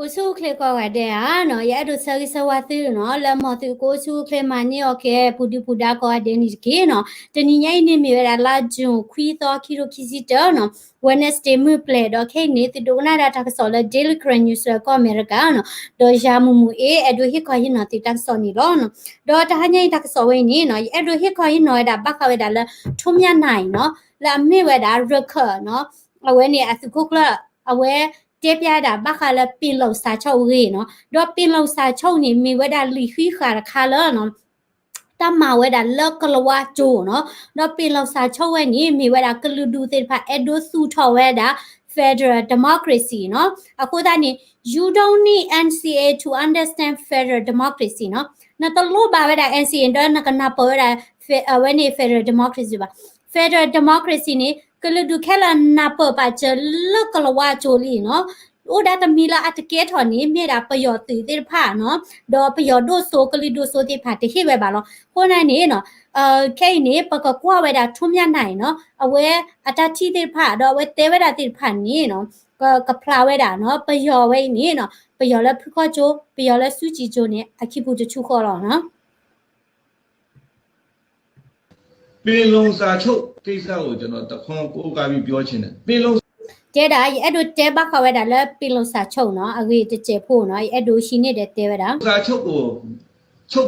အိၣ်ဆူၣ်အိၣ်ချ့ကိးဂၤဒဲးဧါနီၤ, ယအဲၣ်ဒိးဆၢဂ့ၤဆၢဝါသုနီၤ, လၢမ်သုကအိၣ်ဆူၣ်အိၣ်ချ့မၤန့ၢ်အီၣ်က့ၤ ပူၤဒုၣ်ပူၤဒါကိးဂၤဒဲးန့ၣ်တက့ၢ်နီၤ. တနံၤညါအံၤန့ၣ်မ့ၢ်ဝဲဒၣ်လါ June ခွံသီ ခံထိခံဆံတၢနီၤ, Wednesday မုၢ်ပျဲၤဒီးခဲအံၤန့ၣ် သုဒိကနၣ်ဒၣ်တၢ်ကစီၣ်လၢ Daily Karen News လၢကီၢ်အမဲရကၤနီၤ, ဒီးယၤမူးမူးအ့ အဲၣ်ဒိးဟ့ၣ်ခီဟ့ၣ်နီၤသုတၢ်ကစီၣ်န့ၣ်လီၤနီၤ. ဒီးတဟါညါအံၤတၢ်ကစီၣ်ဝဲအံၤန့ၣ်နီၤ, ယအဲၣ်ဒိးဟ့ၣ်ခီဟ့ၣ်နီၤဝဲဒၣ်ဘၣ်ဃးဝဲဒၣ်လၢ ထွန်းမြတ်နိုင်နီၤ, လၢအမ့ၢ်ဝဲဒၣ် ရခိုင်နီၤ, အဝဲန့ၣ်အသုးခိၣ်ကျၢၢ် အဝဲတဲဖျါဝဲဒၣ်ဘၣ်ဃးလၢ ပင်လုံစာချုပ် အဂ့ၢ်နီၤ, ဒီးပင်လုံစာချုပ်န့ၣ် မ့ၢ်ဝဲဒၣ်လံာ်ဃံးဃာ်တခါလၢနီၤ တၢ်မၤဝဲဒၣ်လၢကလံးဝါကၠိၤနီၤ, ဒီးပင်လုံစာချုပ် ဝဲန့ၣ် မ့ၢ်ဝဲဒၣ်ကလုာ်ဒူၣ်သ့ၣ်တဖၣ်အဲၣ်ဒိးသူၣ်ထီၣ်ဝဲဒၣ် federal democracy နီၤ. အဃိသတးန့ၣ် you don't need N C A to understand federal democracy နီၤ. နတလိၣ်ဘၣ်ဝဲဒၣ် N C A ဒီးနကနၢ်ပၢၢ်ဝဲဒၣ် အဝဲန့ၣ် federal democracy ဘၣ်. federal democracy န့ၣ် ကလုာ်ဒူၣ်ခဲလၢာ်နၢ်ပၢၢ်ပာ်စၢၤလၢကလံးဝါကၠိၤလံနီၤ. အိၣ်ဒၣ်တမံၤလၢအတကဲထီၣ်န့ၣ် မ့ၢ်ဒၣ်ပယီၤသုးသ့ၣ်တဖၣ်နီၤ, ဒီးပယီၤဒိၣ်စိကလုာ်ဒိၣ်စိသ့ၣ်တဖၣ်တဟ့ၣ်ဝဲဘၣ်လီၤ. အဃိန့ၣ်န့ၣ်နီၤ, ခဲအံၤန့ၣ် ပကကွၢ်ဝဲဒၣ် ထွန်းမြတ်နိုင် နီၤ, အဝဲအတၢ်ထံၣ်သ့ၣ်တဖၣ် ဒီးအဝဲတဲဝဲဒၣ်သ့ၣ်တဖၣ်န့ၣ်နီၤ, က ကဖျါဝဲဒၣ်နီၤ, ပယီၤဝဲအံၤန့ၣ်နီၤ, ပယီၤလၢဖုခီၣ်ကၠိ, ပယီၤလၢစူၣ်ကၠံကၠိန့ၣ် အခံပူၤတဆူဃီလီၤနီၤ. ပင်လုံစာချုပ်ကိစ္စကို ကျွန်တော်တခွန်းကိုးကားပြီးပြောချင်တယ်။ ပင်လုံ တဲဒၣ် ယအဲၣ်ဒိးတဲဘၣ်ဃးဝဲဒၣ်လၢ ပင်လုံစာချုပ် နီၤ, အဂ့ၢ်တစဲးဖိနီၤ, ယအဲၣ်ဒိးဟံးန့ၢ်ဒီးတဲဝဲဒၣ် ချုပ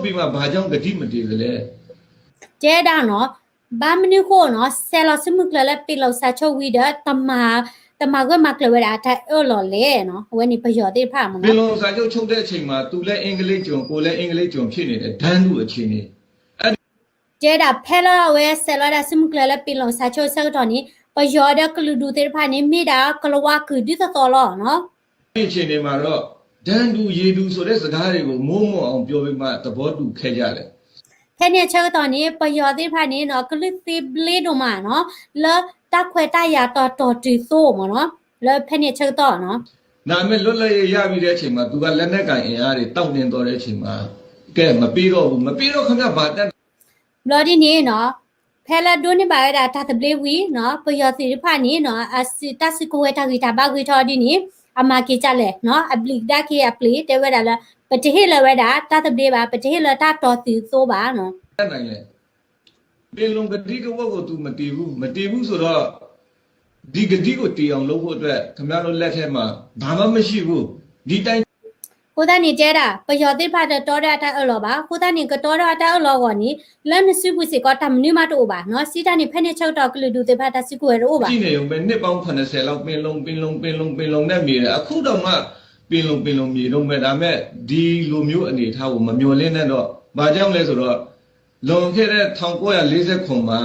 ်ပြီးမှဘာကြောင့်ကတိမတည်သလဲ တဲဒၣ်နီၤ, ဘၣ်မနုၤဃိနီၤ, ဆဲးလီၤစုမုၢ်ကျၢၤလၢ ပင်လုံစာချုပ် ဝံၤဒီး တမၤဂၢၢ်မၤကျၢၤဝဲဒၣ်အတၢ်အၢၣ်လီၤလဲၣ်နီၤ, အဝဲန့ၣ်ပယီၤသ့ၣ်တဖၣ်မ့ၢ်နီၤ. ပင်လုံစာချုပ်ချုပ်တဲ့အချိန်မှာ သူလည်းအင်္ဂလိပ်ကျွန်၊ ကိုယ်လည်းအင်္ဂလိပ်ကျွန်ဖြစ်နေတယ်။ တန်းတူအခြေအနေ တဲဒၣ်ဖဲလၢအဝဲဆဲးလီၤဒၣ်စုမုၢ်ကျၢၤလၢ ပင်လုံစာချုပ် အဆၢကတီၢ်န့ၣ် ပယီၤဒီးကလုာ်ဒူၣ်သ့ၣ်တဖၣ်န့ၣ် မ့ၢ်ဒၣ်ကလံးဝါကုာ်ဒ်သိးသိးလီၤနီၤ. ဒီနေ့အချိန်တွေမှာတော့ တန်းတူရေတူဆိုတဲ့စကားတွေကို မိုးမွှန်အောင်ပြောပြီးမှ သဘောတူခဲ့ကြတယ်. ဖဲန့ၣ်အဆၢကတီၢ်န့ၣ် ပယီၤသ့ၣ်တဖၣ်န့ၣ်နီၤ ကလုၢ်သ့ဘျ့ဒိၣ်မးနီၤ, လၢတၢ်ခွဲးတၢ်ယာ်တၢ်တီၤတုၤသိမ့ၢ်နီၤ, လၢဖဲန့ၣ်အဆၢကတီၢ်နီၤ. ဒါပေမဲ့ လွတ်လပ်ရေးရပြီးတဲ့အချိန်မှာ သူကလက်နက်ကိုင်အင်အားတွေ တောင့်တင်းသွားတဲ့အချိန်မှာ ကဲ မပေးတော့ဘူး မပေးတော့ ခင်ဗျား ဘာတတ်နိုင် ဘျီဒ်န့ၣ်နီၤ, ဖဲလၢဒိးန့ၢ်ဘၣ်ဝဲဒၣ်တၢ်သဘျ့ဝံၤနီၤ, ပယီၤသ့ၣ်တဖၣ်န့ၣ်နီၤ, အတၢ်စုကဝဲၤတၢ်ဂံၢ်တၢ်ဘါဂ့ၤထီၣ်ဒ်န့ၣ်, အမၤက့ၤဒ်လဲၣ်နီၤ, အဘျံးကဒါက့ၤအပျ့ၤ တဲဝဲဒၣ်လၢ ပတဟ့ၣ်လၢၤဝဲဒၣ်တၢ်သဘျ့ဘၣ်, ပတဟ့ၣ်လၢၤတၢ်တီၤသုးသိဘၣ်နီၤ. တတ်နိုင်လဲ ပင်လုံကတိကဝတ်ကို သူမတည်ဘူး။ မတည်ဘူးဆိုတော့ ဒီကတိကိုတည်အောင်လုပ်ဖို့အတွက် ခင်ဗျားတို့လက်ထဲမှာ ဘာမှမရှိဘူး။ ဒီတိုင်း အဃိသတးန့ၣ်တဲဒၣ် ပယီၤသ့ၣ်တဖၣ်တတီဒီးအတၢ်အၢၣ်လီၤဘၣ်. အဃိသတးန့ၣ် ကတီဒီးအတၢ်အၢၣ်လီၤအဂီၢ်န့ၣ် လၢနစုပူၤစ့ၢ်ကီးတၢ်မနုၤမးတအိၣ်ဘၣ်နီၤ. စံးတၢ်န့ၣ် ဖဲန့ၣ်ဆၢကတီၢ်ကလုာ်ဒူၣ်သ့ၣ်တဖၣ်တၢ်စုကဝဲၤတအိၣ်ဘၣ်. ရှိနေရုံပဲ နှစ်ပေါင်းခုနှစ်ဆယ်လောက် ပင်လုံ ပင်လုံ ပင်လုံ ပင်လုံနဲ့နေတယ်။ အခုတောင်မှ ပင်လုံ ပင်လုံ မြေတုံးပဲ ဒါပေမဲ့ ဒီလိုမျိုးအနေအထားကို မမျှော်လင့်နဲ့တော့ ဘာကြောင့်လဲဆိုတော့ လွန်ခဲ့တဲ့ ထောင်ကိုးရာလေးဆယ့်ခုနှစ်မှာ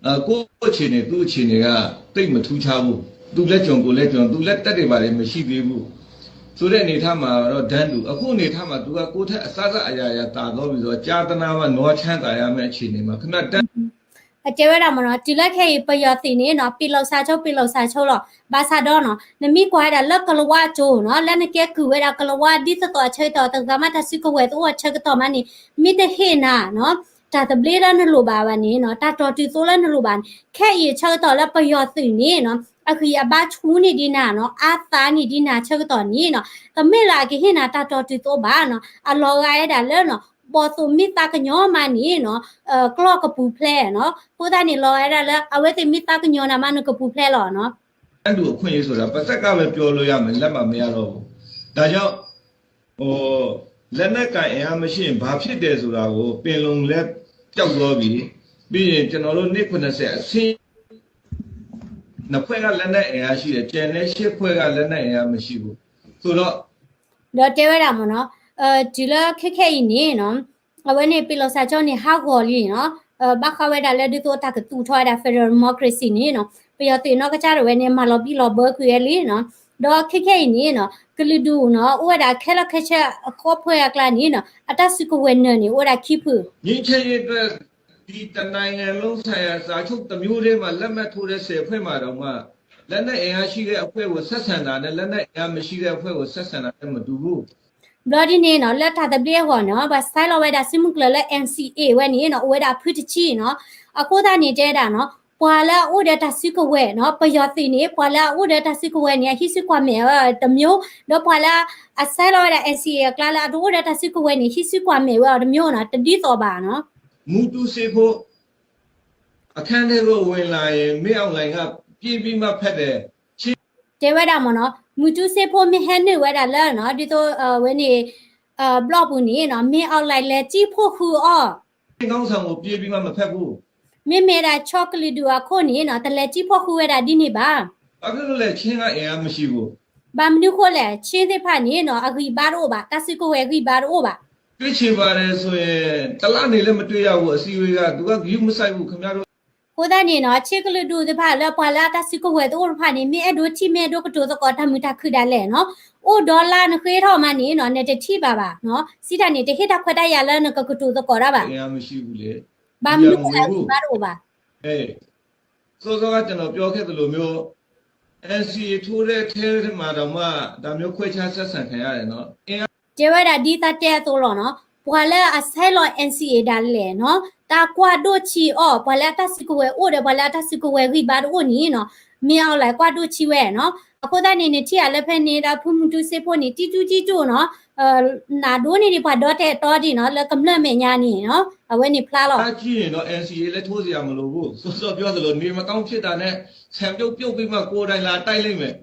အဲ ကိုယ့်အခြေအနေ သူ့အခြေအနေက သိပ်မထူးခြားဘူး။ သူလည်းကျွန် ကိုယ်လည်းကျွန် သူလည်းတပ်တွေဘာတွေမရှိသေးဘူးဆိုတဲ့အနေအထားမှာတော့ တန်းတူ။ အခုအနေအထားမှာ သူကကိုယ့်ထက်အစစအရာရာသာသောပြီးတော့ ကြားသနားမှ နွားချမ်းသာရမယ့်အခြေအနေမှာ ခင်ဗျား တန်း အတဲဝဲဒၣ်မ့ၢ်နီၤ, တုၤလၢခဲအံၤ ပယီၤသ့ၣ်န့ၣ်နီၤ ပင်လုံစာချုပ် ပင်လုံစာချုပ် လီၤ. ဘၣ်ဆၣ်ဒီးနီၤ နမ့ၢ်ကွၢ်ဝဲဒၣ်လၢကလံးဝါကၠိၤနီၤ လၢနကဲကုၢ်ဝဲဒၣ်ကလံးဝါဒ်သိးသိးအဆၢကတီၢ် တဂၤမးတၢ်စုကဝဲၤတအိၣ်အဆၢကတီၢ်မးန့ၣ် မ့ၢ်တဟ့ၣ်နၤနီၤ တၢ်သဘျ့လၢနလိၣ်ဘၣ်ဘၣ်န့ၣ်နီၤ တၢ်တီၤတုၤသိလၢနလိၣ်ဘၣ်န့ၣ် ခဲအံၤအဆၢကတီၢ်လၢပယီၤသုးန့ၣ်နီၤ အဂံၢ်အဘါဆူၣ်န့ၢ်ဒံးနၤနီၤ အါသးန့ၢ်ဒံးနၤအဆၢကတီၢ်န့ၣ်နီၤ တမ့ၢ်လၢအကဟ့ၣ်နၤတၢ်တီၤတုၤသိဘၣ်နီၤ အလီၤဂာ်ဝဲဒၣ်လၢနီၤ ဘီၣ်သိၣ်မ့ၢ်သးကညီၤမးန့ၣ်နီၤ ကျီၢ်ကပူၤဖျဲးနီၤ အဃိသတးန့ၣ် လီၤဂာ်ဝဲဒၣ်လၢ အဝဲသ့ၣ်မ့ၢ်သးကညီၤနၤမး နကပူၤဖျဲးလီၤနီၤ. တန်းတူအခွင့်အရေးဆိုတာ ပါးစပ်ကပဲပြောလို့ရမယ် လက်မှတ်မရတော့ဘူး ဒါကြောင့် ဟို လက်နက်ကိုင်အင်အားမရှိရင် ဘာဖြစ်တယ်ဆိုတာကို ပင်လုံလည်းပျောက်သွားပြီ ပြီးရင်ကျွန်တော်တို့ နှစ်ခုနှစ်ဆယ်အဆင်း နှစ်ဖွဲ့က လက်နက်အင်အားရှိတယ် ကျန်တဲ့ရှစ်ဖွဲ့က လက်နက်အင်အားမရှိဘူးဆိုတော့ ဒီးတဲဝဲဒၣ်မ့ၢ်နီၤ တုၤလၢခဲခဲအံၤန့ၣ်နီၤ အဝဲန့ၣ် ပင်လုံစာချုပ် န့ၣ် ဟးဂီၤလံနီၤ ဘၣ်ဃးဝဲဒၣ်လၢဒ်သိးတၢ်ကသူၣ်ထီၣ်ဝဲဒၣ် federal democracy န့ၣ်နီၤ ပယီၤသုးနီၢ်ကစၢ်ဒၣ်ဝဲန့ၣ် မၤလီၤဘံၣ်လီၤဘၢကွံာ်ဝဲလံနီၤ ဒီးခဲခဲအံၤန့ၣ်နီၤ ကလုာ်ဒူၣ်နီၤ အိၣ်ဝဲဒၣ်ခဲလၢာ်ခဲဆ့အဃိ ဖဲအကျါန့ၣ်နီၤ အတၢ်စုကဝဲၤနၢၤန့ၣ် အိၣ်ဝဲဒၣ်ခံဖု ငြိမ်းချမ်းရေးအတွက် ဒီတစ်နိုင်ငံလုံးဆိုင်ရာစာချုပ်တစ်မျိုးတည်းမှာ လက်မှတ်ထိုးတဲ့ဆယ်ဖွဲ့မှာတောင်မှ လက်နက်အင်အားရှိတဲ့အဖွဲ့ကိုဆက်ဆံတာနဲ့ လက်နက်အင်အားမရှိတဲ့အဖွဲ့ကိုဆက်ဆံတာနဲ့မတူဘူး ဘျီဒ်န့ၣ်နီၤ လၢတၢ်သဘျ့အဂီၢ်နီၤ ပှၤဆဲးလီၤဝဲဒၣ်စုမုၢ်ကျၢၤလၢ NCA ဝဲန့ၣ်နီၤ အိၣ်ဝဲဒၣ်ဖုတဆံနီၤ အဃိသတးန့ၣ်တဲဒၣ်နီၤ ပှၤလၢအအိၣ်ဒီးတၢ်စုကဝဲၤနီၤ, ပယီၤသုးန့ၣ် ပှၤလၢအအိၣ်ဒီးတၢ်စုကဝဲၤန့ၣ် အဟံးစုကွၢ်မဲာ်ဝဲတမျိုး, ဒီးပှၤလၢအဆဲးလီၤဝဲဒၣ် N C A အကျါလၢအတအိၣ်ဒီးတၢ်စုကဝဲၤန့ၣ် ဟံးစုကွၢ်မဲာ်ဝဲအီၤတမျိုးနီၤ, တဒ်သိးဘၣ်နီၤ. မူတူစ့ဖိ အခန်းထဲကိုဝင်လာရင် မင်းအောင်လှိုင်က ပြေးပြီးမှဖက်တယ် တဲဝဲဒၣ်မ့ၢ်နီၤ, မူတူစ့ဖိမ့ၢ်ဟဲနုာ်ဝဲဒၣ်လၢနီၤ, ဒ်သိးဝဲန့ၣ် ဘျီၣ်ပူၤန့ၣ်နီၤ, မင်းအောင်လှိုင်လဲၤစံၣ်ဖီၣ်ဃုာ်အီၤ ခေါင်းဆောင်ကို ပြေးပြီးမှ မဖက်ဘူး. မ့မ့ၢ်ဒၣ်ဆီကလုာ်ဒူၣ်အခိၣ်န့ၣ်နီၤ, တလဲၤစံၣ်ဖီၣ်ဃုာ်ဝဲဒၣ်ဒ်န့ၣ်ဘၣ်. ဘာဖြစ်လို့လဲ ချင်းက အင်အားမရှိဘူး. ဘၣ်မနုၤဃိလဲၣ်, ချင်းသ့ၣ်တဖၣ်န့ၣ်နီၤ, အဂံၢ်ဘါတအိၣ်ဘၣ်, တၢ်စုကဝဲၤဂံၢ်ဘါတအိၣ်ဘၣ်. ကချင်ပါတယ်ဆိုရင် တစ်လနေလည်းမတွေ့ရဘူး အစည်းအဝေးက သူက ဂရုမစိုက်ဘူး ခင်ဗျားတို့ အဃိသတးန့ၣ်နီၤ, ချင်းကလုာ်ဒူၣ်သ့ၣ်တဖၣ်လၢပှၤလၢအတၢ်စုကဝဲၤတအိၣ်တဖၣ်န့ၣ် မ့ၢ်အဲၣ်ဒိးထံၣ် မ့ၢ်အဲၣ်ဒိးကတိၤသကိးတၢ်မုာ်တၢ်ခုၣ်ဒၣ်လဲာ်နီၤ, အိၣ်ဒီးလါနဃ့ထီၣ်မးန့ၣ်နီၤ, နတထံၣ်ဘၣ်ဘၣ်နီၤ, စံးတၢ်န့ၣ် တဟ့ၣ်တၢ်ခွဲးတၢ်ယာ်လၢနကကတိၤသကိးတၢ်ဘၣ်. ဘၣ်မနုၤဃိလဲၣ် အဂံၢ်ဘါတအိၣ်ဘၣ်. စောစောကကျွန်တော်ပြောခဲ့သလိုမျိုး NCA ထိုးတဲ့အထဲမှာတောင်မှ ဒါမျိုးခွဲခြားဆက်ဆံခံရတယ်နော် တဲဝဲဒၣ်ဒ်သးတဲအသိးလီၤနီၤ, ပှၤလၢအဆဲးလီၤ NCA ဒၣ်လဲာ်နီၤ, တၢ်ကွၢ်ဒိၣ်ဆံးအီၤ, ပှၤလၢအတၢ်စုကဝဲၤအိၣ်ဒီး ပှၤလၢအတၢ်စုကဝဲၤဂံၢ်ဘါတအိၣ်န့ၣ်နီၤ, မ့ၢ်အီၤလဲၤကွၢ်ဒိၣ်ဆံးဝဲနီၤ. အဃိသတးန့ၣ် နထံၣ်အလၢဖဲန့ၣ် ဒီးဖုမူတူစ့ဖိန့ၣ် တံတူတံတူနီၤ, နဒိးန့ၢ်ဒံးပှၤဒီတဲာ်တီဒံးနီၤ, လၢကမျၢၢ်မဲာ်ညါန့ၣ်နီၤ, အဝဲန့ၣ်ဖျါလီၤ. ဒါကြည့်ရင်တော့ NCA လည်းထိုးစရာမလိုဘူး စောစောပြောသလို နေမကောင်းဖြစ်တာနဲ့ ဆံပြုတ်ပြုတ်ပြီးမှကိုယ်တိုင်လာတိုက်လိမ့်မယ်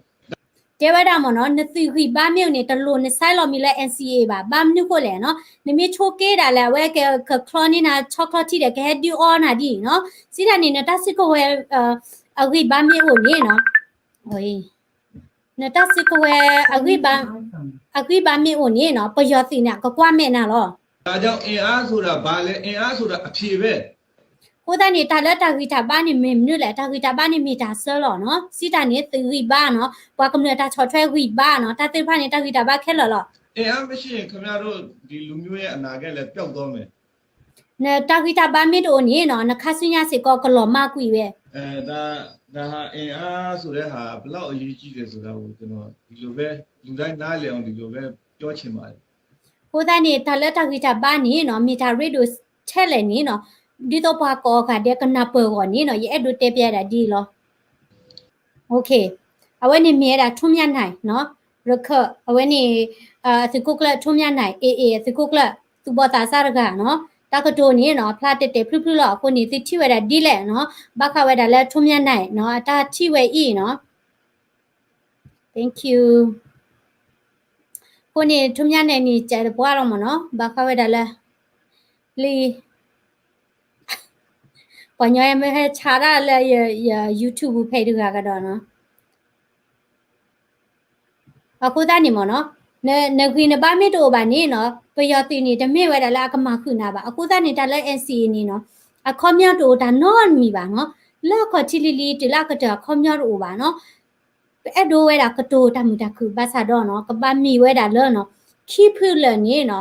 တဲဝဲဒၣ်မ့ၢ်နီၤ, နသုးဂံၢ်ဘါမ့ၢ်အိၣ်န့ၣ် တလိၣ်နဆဲးလီၤမံၤလၢ NCA ဘၣ်. ဘၣ်မနုၤဃိလဲၣ်နီၤ, နမ့ၢ်ဆိးက့ဒၣ်လဲာ် အဝဲကချီန့ၢ်နၤ ဆီချီထံဒီး ကဟဲဒုးအီနၤဒ်အံၤနီၤ. စံးတၢ်န့ၣ် နတၢ်စုကဝဲၤ အဂံၢ်ဘါမ့ၢ်အိၣ်န့ၣ်နီၤ, နတၢ်စုကဝဲၤ အဂံၢ်ဘါမ့ၢ်အိၣ်န့ၣ်နီၤ, ပယီၤသုးန့ၣ် အကကွၢ်မဲာ်နၤလီၤ. ဒါကြောင့် အင်အားဆိုတာ ဘာလဲ အင်အားဆိုတာ အဖြေပဲ အဃိသတးန့ၣ် တၢ်လၢတၢ်ဂံၢ်တၢ်ဘါန့ၣ်မ့ၢ်မနုၤလဲၣ်, တၢ်ဂံၢ်တၢ်ဘါန့ၣ်မ့ၢ်တၢ်ဆၢလီၤနီၤ. စံးတၢ်န့ၣ် သုးဂံၢ်ဘါနီၤ, ပှၤကမျၢၢ်တၢ်ဆီၣ်ထွဲဂံၢ်ဘါနီၤ, တၢ်သ့ၣ်တဖၣ်န့ၣ် တၢ်ဂံၢ်တၢ်ဘါခဲလၢာ်လီၤ. အင်အားမရှိရင် ခင်ဗျားတို့ ဒီလူမျိုးရဲ့အနာဂတ်လည်း ပျောက်သွားမယ် နတၢ်ဂံၢ်တၢ်ဘါမ့ၢ်တအိၣ်န့ၣ်နီၤ, နခါဆူညါစ့ၢ်ကီးကလီၤမၢ်ကွံာ်ဝဲ ဒါ ဒါဟာအင်အားဆိုတဲ့ဟာ ဘယ်လောက်အရေးကြီးတယ်ဆိုတာကို ကျွန်တော် ဒီလိုပဲ လူတိုင်းနားလည်အောင် ဒီလိုပဲ ပြောချင်ပါတယ် အဃိသတးန့ၣ် တၢ်လၢတၢ်ဂံၢ်တၢ်ဘါန့ၣ်နီၤ, မ့ၢ်တၢ်ရ့ဒိၣ်ထဲလဲၣ်န့ၣ်နီၤ, ဒ်သိးပှၤကိးဂၤဒဲးကနၢ်ပၢၢ်အဂီၢ်န့ၣ်နီၤ, ယအဲၣ်ဒိးတဲပျဲဒၣ်ဒ်အံၤလီၤ. အဝဲန့ၣ်မ့ၢ်ဝဲဒၣ် ထွန်းမြတ်နိုင်နီၤ, ရခၢၣ် အဝဲန့ၣ် အသုးခိၣ်ကျၢၢ် ထွန်းမြတ်နိုင် AA အသုးခိၣ်ကျၢၢ် သူၣ်ဘီၣ်သးစၢ်တဂၤနီၤ, တၢ်ကတိၤန့ၣ်နီၤ ဖျါတဲာ်တဲာ်ဖျုဖျုလီၤ. အဃိန့ၣ် သုထံၣ်ဝဲဒၣ်ဒ်လဲၣ်နီၤ, ဘၣ်ဃးဝဲဒၣ်လၢ ထွန်းမြတ်နိုင်နီၤ အတၢ်ထံၣ်ဝဲအံၤနီၤ Thank you. အဃိန့ၣ် ထွန်းမြတ်နိုင်န့ၣ် ကဲးတပှၢ်လီၤမ့ၢ်နီၤ, ဘၣ်ဃးဝဲဒၣ်လၢ လံ ပှၤညီဟဲမ့ၢ်ဟဲဆါတၢ်လၢယ YouTube ဖဲတဂၤကဒီးနီၤ. အဃိသတးန့ၣ်မ့ၢ်နီၤ, နဂံၢ်နဘါမ့ၢ်တအိၣ်ဘၣ်န့ၣ်နီၤ, ပယီၤသုးန့ၣ် တမ့ၢ်ဝဲဒၣ်လၢအကမၤဃုာ်နၤဘၣ်. အဃိသတးန့ၣ် တၢ်လၢ NCA န့ၣ်နီၤ, အခီပညီတအိၣ်တၢ်နီတမံၤဘၣ်နီၤ, လၢအခီၣ်ထံးလံၤလံၤ တုၤလၢအကတၢၢ်အခီပညီတအိၣ်ဘၣ်နီၤ. ပအဲၣ်ဒိးဝဲဒၣ်ကတိၤတၢ်မုာ်တၢ်ခုၣ်ဘၣ်ဆၣ်ဒီးနီၤ, ကဘၣ်မ့ၢ်ဝဲဒၣ်လၢနီၤ, ခံဖုလၢာ်န့ၣ်နီၤ,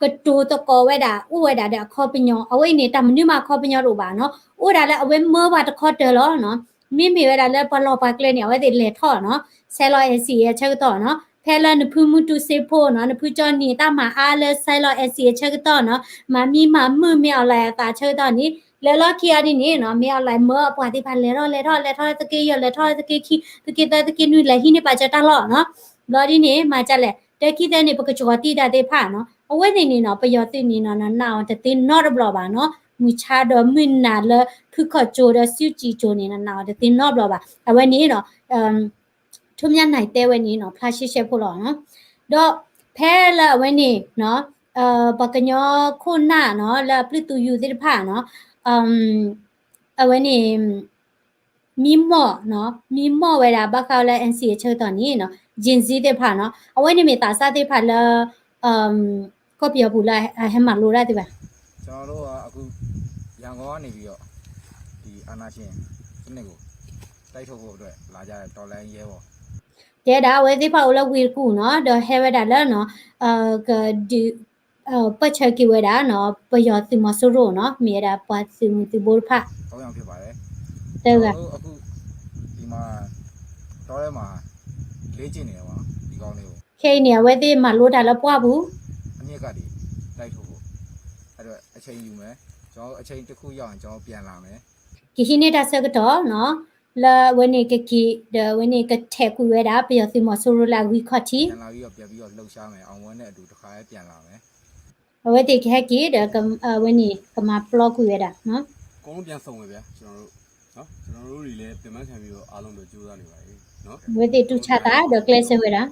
ကတိၤသကိးဝဲဒၣ် အိၣ်ဝဲဒၣ်ဒီးအခီပညီ, အဝဲအံၤန့ၣ် တၢ်မနုၤမးအခီပညီတအိၣ်ဘၣ်နီၤ, အိၣ်ဒၣ်လၢအဝဲမၢပှၤတခီတၢၤလီၤနီၤ. မ့မ့ၢ်ဝဲဒၣ်လၢပှၤလီၢ်ပှၤကျဲန့ၣ် အဝဲသ့ၣ်လဲၤထီၣ်နီၤ, ဆဲးလီၤ NCA အဆၢကတီၢ်နီၤ, ဖဲလၢနဖုမူတူစ့ဖိနီၤ, နဖုကၠီနံၤ တၢ်မၤအါလၢဆဲးလီၤ NCA အဆၢကတီၢ်နီၤ, မၤမံမၤမုာ်မ့ၢ်အီၤလဲၤအသးအဆၢကတီၢ်န့ၣ်, လဲၤလီၢ်ခံအီၤဒ်န့ၣ်နီၤ, မ့ၢ်အီၤလဲၤမၢအပှၤသ့ၣ်တဖၣ်လဲၤထီၣ်လဲၤထီၣ် လဲၤထီၣ်သက့ယဲၢ် လဲၤထီၣ်သက့ခံ သက့သၢ သက့နွံ လဲၤဟံးန့ၢ်ပာ်စၢၤတၢ်လီၢ်နီၤ. ဘျီဒ်န့ၣ် မၤဒ်လဲၣ် တၢ်ခံသၢန့ၣ် ပကစှီၤတံၢ်တၢ်သ့ၣ်တဖၣ်နီၤ, အဝဲသ့ၣ်န့ၣ်နီၤ, ပယီၤသုးန့ၣ်နီၤ, နနာ်အီၤတသ့နီတဘျီဘၣ်နီၤ, မုၢ်ဆါဒီးမုၢ်နၤလၢ ဖုခီၣ်ကၠိဒီး စုကၠံၣ်ကၠိန့ၣ် နနာ်အီၤတသ့နီတဘျီဘၣ်. အဝဲန့ၣ်နီၤ ထွန်းမြတ်နိုင် တဲဝဲန့ၣ်နီၤ, ဖျါရှဲရှဲဖိလီၤနီၤ. ဒီးဖဲလၢအဝဲန့ၣ်နီၤ, ပှၤကညီခိၣ်နၢ်နီၤ, လၢအပျုၢ်သူယူၤသ့ၣ်တဖၣ်နီၤ, အဝဲန့ၣ် မံမီၢ်နီၤ, မံမီၢ်ဝဲဒၣ် ဘၣ်ဃးဝဲလၢ NCA အဆၢကတီၢ်န့ၣ်နီၤ, Gen Z သ့ၣ်တဖၣ်နီၤ, အဝဲန့ၣ်မ့ၢ်သးစၢ်သ့ၣ်တဖၣ်လၢ ကီၢ်ပယီၤပူၤလၢအဟဲမၤလိတၢ်သ့ၣ်တဖၣ်. ကျွန်တော်တို့က အခု ရန်ကုန်ကနေပြီးတော့ ဒီအာဏာရှင် စနစ်ကို တိုက်ထုတ်ဖို့အတွက် လာကြတဲ့ တော်လှန်ရေးရဲဘော် တဲဒၣ် အဝဲသ့ၣ်တဖၣ်အိၣ်လၢဝ့ၢ်တကူၣ်နီၤ, ဒီးဟဲဝဲဒၣ်လၢနီၤ, ကဒုး ပၢၢ်ဆၢက့ၤဝဲဒၣ်နီၤ, ပယီၤသုးမီၤစိရိၤနီၤ, မ့ၢ်ဝဲဒၣ်ပှၤသုးမုၢ်သုးဘိတဖၣ် သုံးယောက်ဖြစ်ပါတယ်. တဂၤ ကျွန်တော်တို့အခု ဒီမှာ တောထဲမှာ လေ့ကျင့်နေတယ်ပေါ့နော်, ဒီကောင်လေးကို ခဲအံၤန့ၣ် အဝဲသ့ၣ်မၤလိတၢ်လၢပှၢ်ပူၤ အမြစ်ကနေ တိုက်ထုတ်ဖို့ အဲ့တော့ အချိန်ယူမယ်, ကျွန်တော်တို့ အချိန်တစ်ခုရောက်ရင် ကျွန်တော်တို့ ပြန်လာမယ်. ခဲ ကဟံးန့ၢ်တၢ်ဆၢကတီၢ်နီၤ လၢအဝဲန့ၣ်ကက့ၤဒီးအဝဲန့ၣ်ကထဲးကွံာ်ဝဲဒၣ် ပယီၤသုးမီၤစိရိၤလၢအဂံၢ်ခီၣ်ထံး အဝဲသ့ၣ်ကဟဲက့ၤဒီး အဝဲန့ၣ် ကမၤပျီကွံာ်ဝဲဒၣ် အဝဲသ့ၣ်ကဟဲက့ၤဒီးအဝဲန့ၣ်ကမၤပျီကွံာ်ဝဲဒၣ် အဝဲသ့ၣ်တူၢ်ဆါသးဒီးကျဲးစၢးဝဲဒၣ်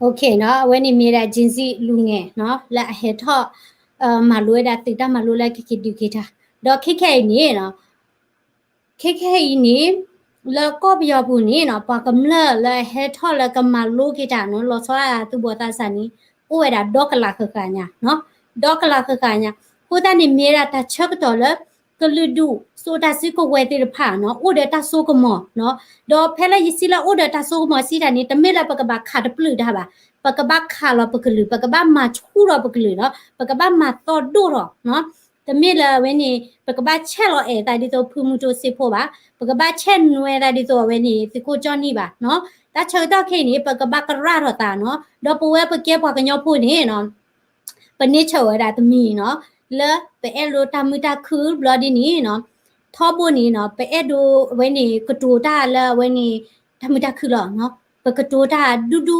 OK နီၤ အဝဲန့ၣ်မ့ၢ်ဒၣ် Gen Z လူၤငယ်နီၤ လၢအဟဲထီၣ် မၤလိဝဲဒၣ်သုးတၢ်မၤလိလၢကက့ၤဒုးက့ၤတၢ် ဒီးခဲခဲအံၤန့ၣ်နီၤ ခဲခဲအံၤန့ၣ် လၢကီၢ်ပယီၤပူၤန့ၣ်နီၤ ပှၤကမျၢၢ်လၢအဟဲထီၣ်လၢကမၤလိက့ၤတၢ်နီၤ လီၤဆီဒၣ်တၢ်သူၣ်ဘီၣ်သးစၢ်န့ၣ် အိၣ်ဝဲဒၣ်ဒီကလးဃၣ်ဃၣ်ညါနီၤ ဒီကလးဃၣ်ဃၣ်ညါ အဃိသတးန့ၣ်မ့ၢ်ဝဲဒၣ်တၢ်ဆၢကတီၢ်လၢ ကလုာ်ဒူၣ်စိာ်တၢ်စုကဝဲၤသ့ၣ်တဖၣ်နီၤ အိၣ်ဒီးတၢ်စိကမီၤနီၤ ဒီးဖဲလၢယစံးလၢအိၣ်ဒီးတၢ်စိကမီၤစံးတၢ်န့ၣ် တမ့ၢ်လၢပကဘၣ်ခးတပျုာ်တၢ်ဘၣ် ပကဘၣ်ခးလီၤပကလုာ် ပကဘၣ်မၤဆူၣ်ထီၣ်ပကလုာ်နီၤ ပကဘၣ်မၤသီၣ်ဒိၣ်ထီၣ်နီၤ တမ့ၢ်လၢအဝဲန့ၣ် ပကဘၣ်ဆဲးလီၤအဲၣ်သးဒ်သိးဖုမူတူစ့ဖိဘၣ် ပကဘၣ်ဆဲးနွဲသးဒ်သိးအဝဲန့ၣ် သုးခိၣ်ကၠီၣ်နံၣ်ဘၣ်နီၤ တၢ်ဆၢကတီၢ်ခဲအံၤန့ၣ် ပကဘၣ်ကရၢထီၣ်သးနီၤ ဒီးပဝဲပကဲပှၤကညီဖိန့ၣ်နီၤ ပန့ၢ်ဆၢၣ်ဝဲဒၣ်တမံၤနီၤ လၢပအဲၣ်ဒိးတၢ်မုာ်တၢ်ခုၣ်ဘျီဒ်န့ၣ်နီၤ ထီဘိန့ၣ်နီၤ ပအဲၣ်ဒိးအဝဲန့ၣ်ကတိၤတၢ်လၢအဝဲန့ၣ် တၢ်မုာ်တၢ်ခုၣ်လီၤနီၤ ပကတိၤတၢ်ဒူဒူ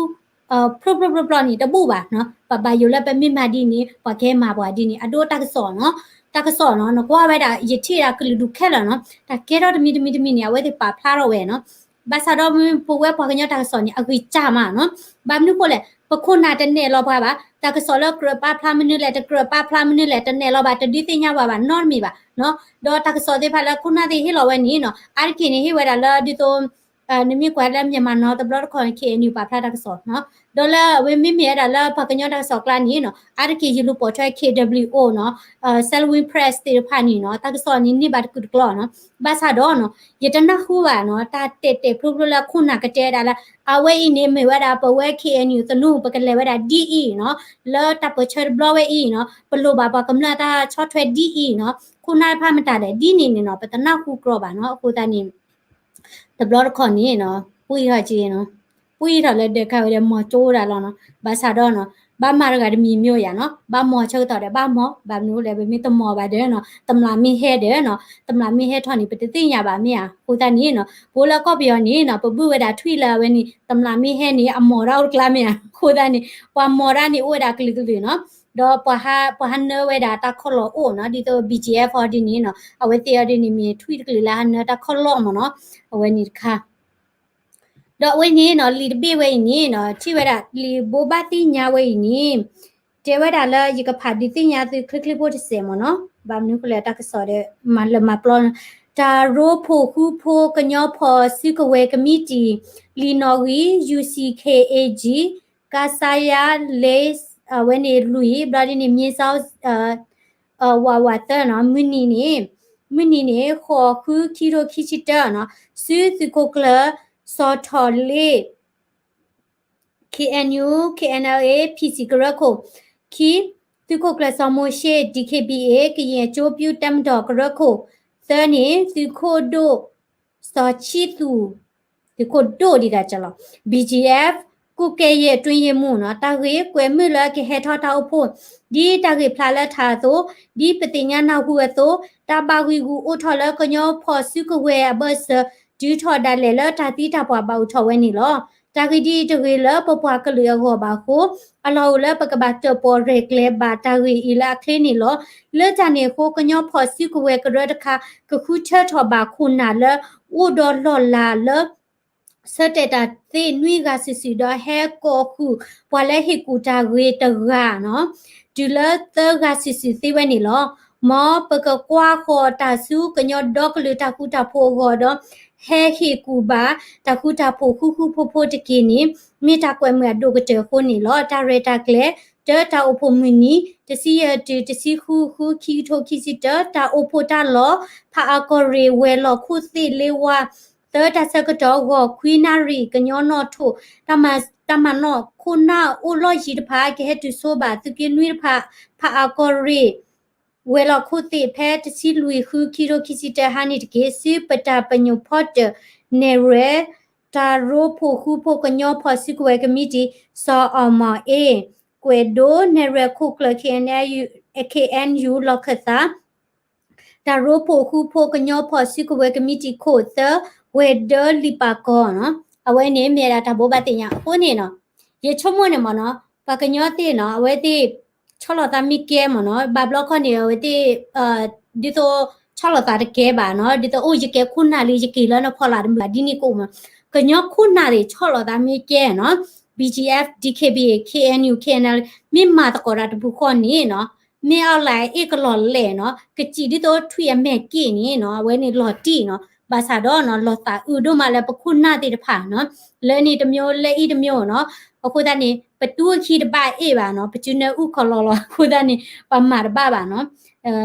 ဖျိဖျိဖျိဖျိန့ၣ် တဘူၣ်ဘၣ်နီၤ ပဘၣ်ယိၣ်လၢပမ့ၢ်မၤဒ်န့ၣ် ပှၤကဟဲမၤပှၤဒ်န့ၣ် အဒိတၢ်ကစီၣ်နီၤ တၢ်ကစီၣ်နီၤ နကွၢ်ဝဲဒၣ် ယထံၣ်ဒၣ်ကလုာ်ဒူၣ်ခဲလၢာ်နီၤ တၢ်ကဲထီၣ်တမံၤတမံၤတမံၤန့ၣ် အဝဲသ့ၣ်ပာ်ဖျါထီၣ်ဝဲနီၤ ဘၣ်ဆၣ်ဒီးပဝဲပှၤကညီတၢ်ကစီၣ်န့ၣ် အဂံၢ်စၢ်မးနီၤ ဘၣ်မနုၤဃိလဲၣ် ပခိၣ်နၢ်တနဲၣ်လီၤပှၤဘၣ် တၢ်ကစီၣ်လၢကြၢးပာ်ဖျါမနုၤလဲၣ် တကြၢးပာ်ဖျါမနုၤလဲၣ် တနဲၣ်လီၤဘၣ် တဒုးသ့ၣ်ညါပှၤဘၣ်နီတမံၤဘၣ်နီၤ ဒီးတၢ်ကစီၣ်သ့ၣ်တဖၣ်လၢခိၣ်နၢ်သ့ၣ်ဟ့ၣ်လီၤဝဲန့ၣ်နီၤ အါတက့ၢ်န့ၣ်ဟ့ၣ်ဝဲဒၣ်လၢဒ်သိး နမ့ၢ်ကွၢ်လၢ Myanmar Now တဘျီတခီၣ်န့ၣ် K N U ပာ်ဖျါတၢ်ကစီၣ်နီၤ ဒီးလၢအဝဲမ့မ့ၢ်ဝဲဒၣ်လၢပှၤကညီတၢ်ကစီၣ်ကျါန့ၣ်နီၤ အါတက့ၢ်ယလူၤပိာ်ထွဲ K W O နီၤ Salween Press သ့ၣ်တဖၣ်န့ၣ်နီၤ တၢ်ကစီၣ်န့ၣ်န့ၢ်ဘၣ်တကုာ်တကျီနီၤ ဘၣ်ဆၣ်ဒီးနီၤ ယတနၢ်ဟူဘၣ်နီၤ တၢ်တဲာ်တဲာ်ဖျိဖျိလၢခိၣ်နၢ်ကတဲဒၣ်လၢ အဝဲအံၤန့ၣ်မ့ၢ်ဝဲဒၣ်ပဝဲ K N U သနူ ပကလဲၤဝဲဒၣ်ဒ်အံၤနီၤ လၢတၢ်ပၢၢ်ဆၢတဘျီဝဲအံၤနီၤ ပလိၣ်ဘၣ်ပှၤကမျၢၢ်တၢ်ဆီၣ်ထွဲဒ်အံၤနီၤ ခိၣ်နၢ်တဖၣ်မတၤလဲၣ် ဒ်န့ၣ်န့ၣ်နီၤ ပတနၢ်ဟူကြီဘၣ်နီၤ အဃိသတးန့ၣ် တဘျီတခီၣ်န့ၣ်နီၤ ပှံၢ်ထီၣ်က့နီၤ ပှံၢ်ထီၣ်လၢဒၢးခါဝဲဒီးမီၤကၠိဒၣ်လီၤနီၤ ဘၣ်ဆၣ်ဒီးနီၤ ဘၣ်မၤတဂၤတမံၤမ့ၢ်ယၤနီၤ ဘၣ်မီၤဆၢကတီၢ်ဒီးဘၣ်မီၤ ဘၣ်မနုၤလဲၣ် ပမ့ၢ်တမီၤဘၣ်ဒီးနီၤ တမျၢ်မ့ၢ်ဟဲဒီးနီၤ တမျၢ်မ့ၢ်ဟဲထီၣ်န့ၣ် ပတသ့ၣ်ညါဘၣ်မ့ၢ်ဧါ အဃိသတးန့ၣ်နီၤ ပအိၣ်လၢကီၢ်ပယီၤန့ၣ်နီၤ ပဘုၣ်ဝဲဒၣ်ထွံၣ်လၢအဝဲန့ၣ် တမျၢ်မ့ၢ်ဟဲန့ၣ် အမီၤဒၣ်အိၣ်တကျါမ့ၢ်ဧါ အဃိသတးန့ၣ် ပှၤမီၤဒၣ်န့ၣ်အိၣ်ဝဲဒၣ်ကလုာ်ကလုာ်နီၤ ဒီးပှၤဟးနၢဝဲဒၣ်တၢ်ခီၣ်လီၢ်အိၣ်နီၤ ဒ်သိး B G F အီၤဒ်န့ၣ်နီၤ အဝဲသ့ၣ်အီၤဒ်န့ၣ်မ့ၢ်ထွံၣ်တကလုာ်လၢဟးနၢတၢ်ခီၣ်လီၢ်မ့ၢ်နီၤ အဝဲန့ၣ်တခါ ဒီးအဝဲန့ၣ်နီၤ လံာ်တဘ့ၣ်ဝဲအံၤန့ၣ်နီၤ ထံၣ်ဝဲဒၣ် လံာ်ဘိးဘၣ်သ့ၣ်ညါဝဲအံၤန့ၣ် တဲဝဲဒၣ်လၢယကဖးဒုးသ့ၣ်ညါသုချ့ချ့ဖိတစဲးမ့ၢ်နီၤ ဘၣ်မနုၤဃိလဲၣ်တၢ်ကစီၣ်ဒီး မၤလၢမၤပျီ တၢ်ရိဖှိၣ်ဃူဖိကညီဖီၣ်စုကဝဲၤကမံးတံာ် လံာ်နီၣ်ဂံၢ် U C K A G ကါစါယါ လ့ အဝဲန့ၣ်လွံၢ် ဘျီဒ်န့ၣ် မံၤစီ ဝးဝးသၢနီၤ မုၢ်နံၤန့ၣ် မုၢ်နံၤန့ၣ် ဃိးဃုခံကထိခံဆံတၢနီၤ စုသုးခိၣ်ကျၢၢ် စီၤထီၣ်လ့ K N U K N L A P C ကရၢခိၣ် ခံ သုးခိၣ်ကျၢၢ်စီၤမိၤၡ့ D K B A ကရင်အကျိုးပြုတပ်မတော် ကရၢခိၣ် သၢန့ၣ် သုးခိၣ်ဒိၣ် စီၤဆံသူ သုးခိၣ်ဒိၣ်ဒံးဒၣ်ကလီၤ B G F ကူၣ်ကဲယဲၢ်တွင်းယဲၢ်မူနီၤ တၢ်ဂ့ၢ်ကွဲးမုာ်လၢကဟဲထီၣ်တၢ်အိၣ်ဖှိၣ် ဒ်တၢ်ဂ့ၢ်ဖျါလၢထးအသိး ဒ်ပသ့ၣ်ညါနၢ်ဟူအသိး တၢ်ဘၣ်ဂံာ်ဂူာ်အိၣ်ထီၣ်လၢကညီဖီၣ်စုကဝဲၤအဘၢၣ်စၢၤ တုၤထီၣ်ဒၣ်လဲာ်လၢတၢ်သံတၢ်ပှၢ်ဘၣ်အိၣ်ထီၣ်ဝဲန့ၣ်လီၤ. တၢ်ဂ့ၢ်ဒ်အံၤတဂ့ၤလၢပပှၤကလုာ်အဂီၢ်ဘၣ်အဃိ အလီၢ်အိၣ်လၢပကဘၣ်တၢၣ်ပီၣ်ရဲၣ်ကျဲၤဘၣ်တၢ်ဂ့ၢ်အံၤလၢအချ့န့ၣ်လီၤ. လၢတၢ်န့ၣ်အဃိ ကညီဖီၣ်စုကဝဲၤကရၢတခါ ကဃုထၢထီၣ်ဘၣ်ခိၣ်နၢ်လၢအိၣ်ဒီးလီၢ်လၤလၢ ဆၢတဲာ်တၢ်သ့နွံဂၤစုာ်စုာ် ဒီးဟဲကိးဃုာ်ပှၤလၢဟ့ၣ်ကူၣ်တၢ်ဂ့ၤတဂၤနီၤ တုၤလၢသၢဂၤစုာ်စုာ်သ့ဝဲန့ၣ်လီၤ. မ်ပကကွၢ်ဃီၤတၢ်ဆူကညီဒီကလုာ်တၢ်ဃူတၢ်ဖိးအဂီၢ်ဒီး ဟဲဟ့ၣ်ကူၣ်ဘၣ် တၢ်ဃူတၢ်ဖိးဃူဃူဖိးဖိးတက့ၢ်န့ၣ် မ့ၢ်တၢ်ကွဲးမုာ်အဒိၣ်ကတၢၢ်အဃိန့ၣ်လီၤ. တၢ်ရဲၣ်တၢ်ကျဲၤ တၢတၢ်အိၣ်ဖှိၣ်မုၢ်နံၤ တဆံယဲၢ်တုၤ တဆံဃုဃု ခံကထိခံဆံတၢ တၢ်အိၣ်ဖှိၣ်တၢ်လီၢ် ဖးအၣ်ကီၢ်ရ့ၣ် ဝဲၤလီၢ်ခိၣ်သ့ၣ်လ့ဝါ သၢ တၢ်ဆၢကတီၢ် ဂီၤခွံနၣ်ရံၣ် ကညီနီၣ်ထိၣ် တၢ်မၤနီၣ်ခိၣ်နၢ်အိၣ်လီၢ်ယံၤတဖၣ် ကဟဲတုၤဆိဘၣ်သုးက့နွံတဖၣ် ဖးအၣ်ကီၢ်ရ့ၣ် ဝဲၤလီၢ်ခိၣ်သ့ၣ် ဖဲတဆံလွံၢ်ဃု ခံကထိခံဆံတၢ ဟါန့ၣ်တက့ၢ်. စုပတၢ်ပညိၣ်ဖီတၢၣ် နဲၣ်ရွဲၣ် တၢ်ရိဖှိၣ်ဃူဖိးကညီဖီၣ်စုကဝဲၤကမံးတံာ် စီၤအီၣ်မီၣ်အ့ ကွဲးဒိ နဲၣ်ရွဲၣ်ခိၣ်ကျၢၢ် ခ့ၣ်အဲၣ်ယူၣ် လီၢ်ခၢၣ်သး တၢ်ရိဖှိၣ်ဃူဖိးကညီဖီၣ်စုကဝဲၤကမံးတံာ်ခိၣ်သၢ ဝဲၤဒၢလံာ်ပာ်ကီၤနီၤ. အဝဲန့ၣ်မ့ၢ်ဝဲဒၣ်တၢ်ဘိးဘၣ်သ့ၣ်ညါအဃိန့ၣ်နီၤ, ယဆိကမိၣ်န့ၣ်မ့ၢ်နီၤ, ပှၤကညီသ့ၣ်နီၤ အဝဲသ့ၣ် ဆီၣ်လီၤသးမ့ၢ်ကဲမ့ၢ်နီၤ, ဘၣ်ဘျီခီန့ၣ် အဝဲသ့ၣ် ဒ်သိး ဆီၣ်လီၤသးတကဲဘၣ်နီၤ, ဒ်သိးအိၣ်ယကဲခိၣ်နၢ်လံ ယက့ၤလၢနဖီလာ်တမုာ်ဘၣ်ဒ်န့ၣ်ကအိၣ်မး, ကညီခိၣ်နၢ်သ့ၣ်ဆီၣ်လီၤသးမ့ၢ်ကဲနီၤ, B G F, D K B A, K N U, K N L A မ့ၢ်မၤသကိးတၢ်တပူၤဃီန့ၣ်နီၤ, မ့ၢ်အီၤလၢ အ့ၣ်ကလီၤလဲၣ်နီၤ, ကစံးဒ်သိးထွံၣ်အမဲာ်က့ၣ်န့ၣ်နီၤ, အဝဲန့ၣ်လီၤတံၢ်နီၤ, ဘၣ်ဆၣ်ဒီးနီၤ လီၤသးအုးဒိၣ်မးလၢပခိၣ်နၢ်သ့ၣ်တဖၣ်နီၤ, လၢန့ၣ်တမျိုး လၢအံၤတမျိုးနီၤ, အဃိသတးန့ၣ် ပတူၢ်အခံတဘၣ်အ့ၣ်ဘၣ်နီၤ, ပစုနၢအုၣ်ခီလီၤလီၤ, အဃိသတးန့ၣ် ပှၤမၤတဘၣ်ဘၣ်နီၤ,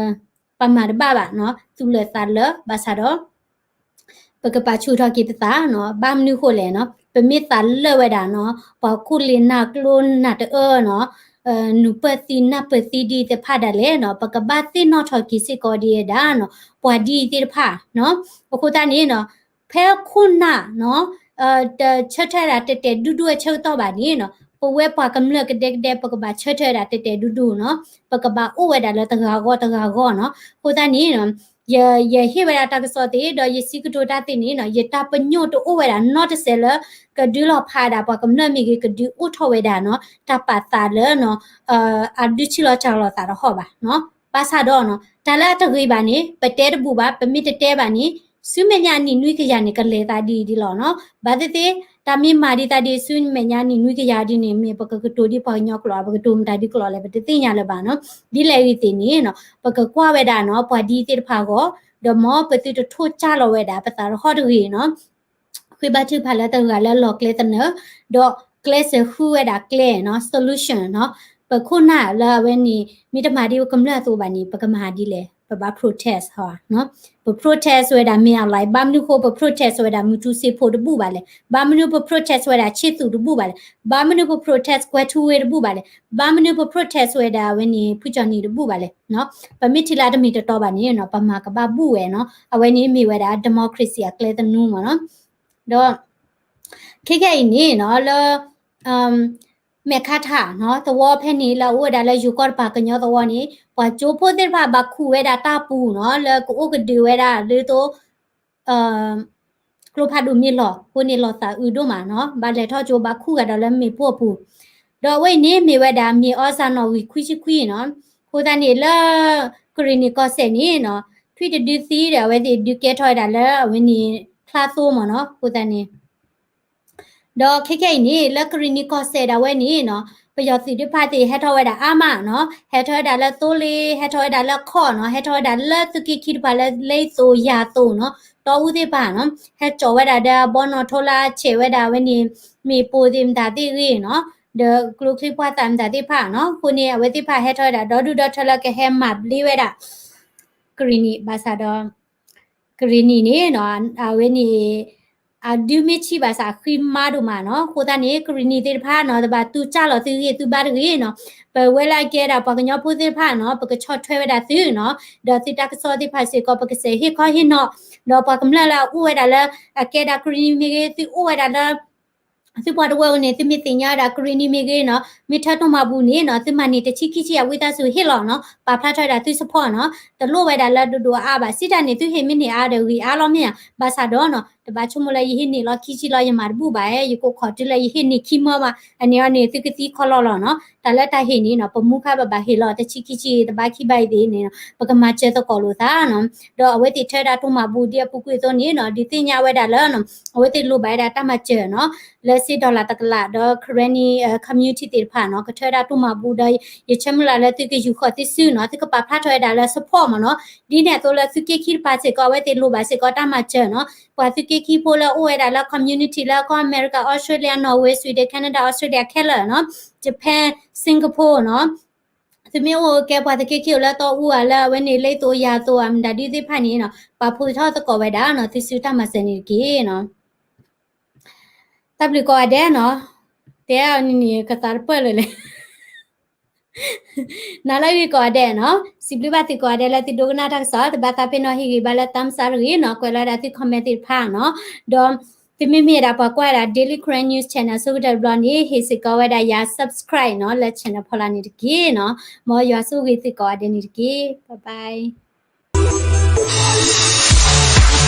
ပှၤမၤတဘၣ်ဘၣ်နီၤ, သူၣ်လၢာ်သးလၢာ် ဘၣ်ဆၣ်ဒီး ပကပာ်ဆူၣ်ထီၣ်က့ၤပသးနီၤ, ဘၣ်မနုၤဃိလဲၣ်နီၤ, ပမ့ၢ်သးလၢာ်ဝဲဒၣ်နီၤ, ပှၤခိၣ်လ့ၤနၢ်ကျိနၢ်တအၢနီၤ, နုာ်ပၢၢ်သံနၢ်ပၢၢ်သံဒ်သ့ၣ်တဖၣ်ဒၣ်လဲာ်နီၤ, ပကဘၣ်သ့ၣ်နီၣ်ထီၣ်က့ၤစ့ၢ်ကီးဒ်ဝဲဒၣ်နီၤ, ပှၤဒ်အံၤသ့ၣ်တဖၣ်နီၤ, အဃိသတးန့ၣ်နီၤ, ဖဲခိၣ်နၢ်နီၤ, တဆၢထၢၣ်ဝဲဒၣ်တဲာ်တဲာ်ဒူဒူအဆၢကတီၢ်ဘၣ်န့ၣ်နီၤ, ပဝဲပှၤကမျၢၢ်ကဒဲကဒဲ ပကဘၣ်ဆၢထၢၣ်ဝဲဒၣ်တဲာ်တဲာ်ဒူဒူနီၤ, ပကဘၣ်အိၣ်ဝဲဒၣ်လၢတဂၤဂီၢ်တဂၤဂီၢ်နီၤ, အဃိသတးန့ၣ်နီၤ, ယ ယဟ့ၣ်ဝဲဒၣ်တၢ်ကစီၣ်သ့ၣ် ဒီးယစံးကတိၤတၢ်သ့ၣ်န့ၣ်နီၤ, ယတၢ်ပညိၣ်တအိၣ်ဝဲဒၣ်နီတစဲးလၢ ကဒုးလီၤဖးဒၣ်ပှၤကမျၢၢ်မ့ၢ်ဂ့ၤ ကဒုးအိၣ်ထီၣ်ဝဲဒၣ်နီၤ, တၢ်ပာ်သးလၢနီၤ, အဒုးဆံးလီၤစၢ်လီၤသးတဟီၣ်ဘၣ်နီၤ, ဘၣ်ဆၣ်ဒီးနီၤ, တၢ်လၢအတဂ့ၤဘၣ်န့ၣ် ပတဲတဘူၣ်ဘၣ်, ပမ့ၢ်တတဲဘၣ်န့ၣ် ဆူမဲာ်ညါနံၣ်နွံကယၤန့ၣ် ကလဲၤသးဒ်အံၤဒ်လီၤနီၤ, ဘၣ်သ့ၣ်သ့ၣ် တၢ်မ့ၢ်မၤဒ်သးဒ်ဆူမဲာ်ညါနံၣ်နွံကယၤဒ်န့ၣ် မ့ၢ်ပကကတိၤဒ်ပှၤကညီကျိာ် ပကတိၤမတၤဒ်ကျိာ်လဲၣ် ပတသ့ၣ်ညါလၢၤဘၣ်နီၤ, ဒ်လဲၣ်ဂ့ၤသ့ၣ်န့ၣ်နီၤ, ပကကွၢ်ဝဲဒၣ်နီၤ ပှၤဒ်သ့ၣ်တဖၣ်အဂီၢ်, ဒီးမ်ပသုတထိၣ်ကၢ်လီၤဝဲဒၣ်ပသးတဟီၣ်တဂ့ၤနီၤ ဃ့ဘါထုကဖၣ်လၢတဂၤလၢလီၢ်ကျဲသနၢၣ်, ဒီးကျဲစၢၤဃုဝဲဒၣ်ကျဲနီၤ solution နီၤ, ပခိၣ်နၢ်လၢအဝဲန့ၣ် မ့ၢ်တမၤဒ်ပကမျၢၢ်အသိးဘၣ်န့ၣ် ပကမၤဒ်လဲၣ်, ပဘၣ် protest ဟီ, ပ protest ဝဲဒၣ် မင်းအောင်လှိုင်, ဘၣ်မနုၤဃိပ protest ဝဲဒၣ် မုၢ်ထူစ့ဖိတဘူၣ်ဘၣ်လဲၣ်, ဘၣ်မနုၤပ protest ဝဲဒၣ် ချစ်သူ တဘူၣ်ဘၣ်လဲၣ်, ဘၣ်မနုၤပ protest ကွဲၤထူဝ့တဘူၣ်ဘၣ်လဲၣ်, ဘၣ်မနုၤပ protest ဝဲဒၣ်အဝဲန့ၣ် ဖုကၠီၣ်နံၣ်တဘူၣ်ဘၣ်လဲၣ်, ပမ့ၢ်ထံၣ်လၢအတမ့ၢ်တတီဘၣ်န့ၣ်နီၤ ပမၤကဘၣ်ဘူၣ်ဝဲနီၤ, အဝဲန့ၣ်မ့ၢ်ဝဲဒၣ် democracy အကျဲသနူမ့ၢ်နီၤ, ဒီး ခဲကနံၣ်အံၤန့ၣ်နီၤ လၢ မဲာ်ခါထၣ်နီၤ သဝီဖဲန့ၣ် လၢအအိၣ်ဝဲဒၣ်လၢယိၤကီၢ်တပၤကညီသဝီန့ၣ် ပှၤကၠိဖိသ့ၣ်တဖၣ်ဘၣ်ခူၣ်ဝဲဒၣ်တၢ်ပူၤနီၤ လၢကအိၣ်ကဒုးဝဲဒၣ်ဒ်သိး ကျိဖးဒိၣ်မ့ၢ်လီၤအဃိန့ၣ် လီၤသးအုးဒိၣ်မးနီၤ ဘၣ်လဲၤထီၣ်ကၠိဘၣ်ခူၣ်ဂၤဒီးလၢမ့ၣ်ပိၢ်အပူၤ, ဒီးအဝဲအံၤန့ၣ်မ့ၢ်ဝဲဒၣ် မ့ၢ်အီစၣ်နီၣ်ဂံၢ်ခွံဆံခွံနီၤ, အဃိသတးန့ၣ်လၢ ကရံၣ်နံၣ်ကီၢ်စဲၣ်န့ၣ်နီၤ ထွံၣ်တဒုသံဒီး အဝဲသ့ၣ်ဒုးကဲထီၣ်ဝဲဒၣ်လၢအဝဲန့ၣ် ဖျါသိမ့ၢ်နီၤ အဃိသတးန့ၣ် ဒီးခဲကနံၣ်အံၤန့ၣ် လၢကရံၣ်နံၣ်ကီၢ်စဲၣ်ဒၣ်ဝဲန့ၣ်နီၤ ပယီၤသုးသ့ၣ်တဖၣ်သ့ၣ်ဟဲထီၣ်ဝဲဒၣ်အါမးနီၤ, ဟဲထီၣ်ဝဲဒၣ်လၢသိလ့ၣ် ဟဲထီၣ်ဝဲဒၣ်လၢခီၣ်နီၤ, ဟဲထီၣ်ဝဲဒၣ်လၢသုးက့ခံတပၤလၢလ့သိးယၤသိးနီၤ, တီအူသ့ၣ်တဖၣ်နီၤ, ဟဲကၠီၣ်ဝဲဒၣ်ဒီးအဘီနီၣ်ထိလၢအဆဲးဝဲဒၣ်အဝဲန့ၣ် မ့ၣ်ပိၢ်သ့ၣ်မတၤသ့ၣ်ဂ့ၤနီၤ, ဒီးကျိချံပှၢ်သၣ်မတၤသ့ၣ်တဖၣ်နီၤ, အဃိန့ၣ် အဝဲသ့ၣ်တဖၣ်ဟဲထီၣ်ဝဲဒၣ်ဒီဒူၣ်ဒီထၢလၢကဟဲမၤဘျ့ဝဲဒၣ် ကရံၣ်နံၣ် ဘၣ်ဆၣ်ဒီး ကရံၣ်နံၣ်န့ၣ်နီၤ အဝဲန့ၣ် အဒုးမ့ၢ်ဆံးဘၣ်ဆၣ်အဃံမါဒိၣ်မးနီၤ, အဃိသတးန့ၣ် ကရံၣ်နံၣ်သ့ၣ်တဖၣ်နီၤ တဘၣ်သူကၢ်လီၤသုဂ့ၢ်သုဘါတဂ့ၤနီၤ, ပဝဲလၢအကဲဒၣ်ပှၤကညီဖိသ့ၣ်တဖၣ်နီၤ ပကဆီၣ်ထွဲဝဲဒၣ်သုနီၤ, ဒီးသုတၢ်ကစီၣ်သ့ၣ်တဖၣ်စ့ၢ်ကီး ပကစးဟ့ၣ်ခီဟ့ၣ်နီၤ, ဒီးပှၤကမျၢၢ်လၢအအိၣ်ဝဲဒၣ်လၢ အကဲဒၣ်ကရံၣ်နံၣ်မ့ၢ်ဂ့ၤ သုအိၣ်ဝဲဒၣ်လၢ သုပှၤတဝၢပူၤန့ၣ် သုမ့ၢ်သ့ၣ်ညါဝဲဒၣ်ကရံၣ်နံၣ်မ့ၢ်ဂ့ၤနီၤ, မ့ၢ်ထၢတိၢ်မၤဘူၣ်န့ၣ်နီၤ သုမၤန့ၢ်တဆံခံဆံအဝံသးစူၤဟ့ၣ်လီၤနီၤ, ပာ်ဖျါထီၣ်ဝဲဒၣ်သု support နီၤ, တလိၣ်ဝဲဒၣ်လၢဒိၣ်ဒိၣ်အါအါဘၣ်, စံးတၢ်န့ၣ် သုဟ့ၣ်မ့ၢ်န့ၢ်အါဒီးဂ့ၤအါလီၤမ့ၢ်ဧါ, ဘၣ်ဆၣ်ဒီးနီၤ တဘၣ်ဆိကမိၣ်လၢယဟ့ၣ်န့ၢ်လီၤခံဆံလီၤ ယမၤတဘူၣ်ဘၣ်ဧါ, ယကအိၣ်ခိးတုၤလၢယဟ့ၣ်န့ၢ်ခံမၢဘၣ်, အန့ၣ်အီၤန့ၣ် သုကသံခီလီၤလီၤနီၤ, တၢ်လၢတၢ်ဟ့ၣ်န့ၣ်နီၤ ပမူခါဘၣ်ဘၣ်ဟ့ၣ်လီၤ တဆံခံဆံ တဘၣ်ခံဘၣ်အံၤသ့ၣ်န့ၣ်နီၤ ပကမၤစၢၤသကိးလိာ်သးနီၤ, ဒီးအဝဲသ့ၣ်ထၢဒၣ်တိၢ်မၤဘူၣ်ဒ်အပူၤကွံာ်အသိးန့ၣ်နီၤ ဒုးသ့ၣ်ညါဝဲဒၣ်လၢနီၤ အဝဲသ့ၣ်လိၣ်ဘၣ်ဝဲဒၣ်တၢ်မၤစၢၤနီၤ, လၢ သ့ dollar တကလး ဒီး Karenni community သ့ၣ်တဖၣ်နီၤ ကထၢဝဲဒၣ်တိၢ်မၤဘူၣ်ဒီး ယဆၢမုၢ်လၢ်လၢသုကယူာ်ဃီၤသုစုနီၤ သုကပာ်ဖျါထီၣ်ဝဲဒၣ်လၢ support မ့ၢ်နီၤ ဒ်န့ၣ်အသိးလၢသုက့ခံတပၤ စ့ၢ်ကီး အဝဲသ့ၣ်လိၣ်ဘၣ်စ့ၢ်ကီးတၢ်မၤစၢၤနီၤ ပှၤသုးက့ခံဖိလၢအိၣ်ဝဲဒၣ်လၢ community လၢကီၢ်အမဲရကၤ Australia Norway Sweden Canada Australia ခဲလၢာ်နီၤ Japan Singapore နီၤ သုမ့ၢ်အိၣ်ကဲပှၤသုးက့ခံအိၣ်လၢတီအူဧါ လၢအဝဲန့ၣ်လၢယသိးယၤသိးဧါ မတၤဒုသ့ၣ်တဖၣ်န့ၣ်နီၤ ပာ်ဖှိၣ်ထီၣ်သကိးဝဲဒၣ်နီၤ သုစုတၢ်မၤစၢၤန့ၣ်တက့ၢ်နီၤ တၢ်ဘျုးကိးဂၤဒဲးနီၤ တဲအီၤန့ၣ်န့ၣ် ကသးတပၢၢ်လၢာ်လဲၣ် နၤလၢအဂ့ၤကိးဂၤဒဲးနီၤ စံးဘျုးဘၣ်သုကိးဂၤဒဲးလၢသုဒိကနၣ်တၢ်ကစီၣ် တဘၣ်သးပ့ၤနီၣ်ဟ့ၣ်ဂံၢ်ဘါလၢ thumbs up တဂ့ၤနီၤ ကွဲးလီၤဝဲဒၣ်သု comment သ့ၣ်တဖၣ်နီၤ ဒီး သုမ့မ့ၢ်ဒၣ်ပှၤကွၢ်ဒၣ် Daily Karen News Channel အဆိကတၢၢ်တဘျီန့ၣ် ဟ့ၣ်စ့ၢ်ကီးဝဲဒၣ်ယၤ subscribe နီၤ လၢ channel ဖီလာ်န့ၣ်တက့ၢ်နီၤ မ်ယွၤဆိၣ်ဂ့ၤသုကိးဂၤဒဲးန့ၣ်တက့ၢ် bye bye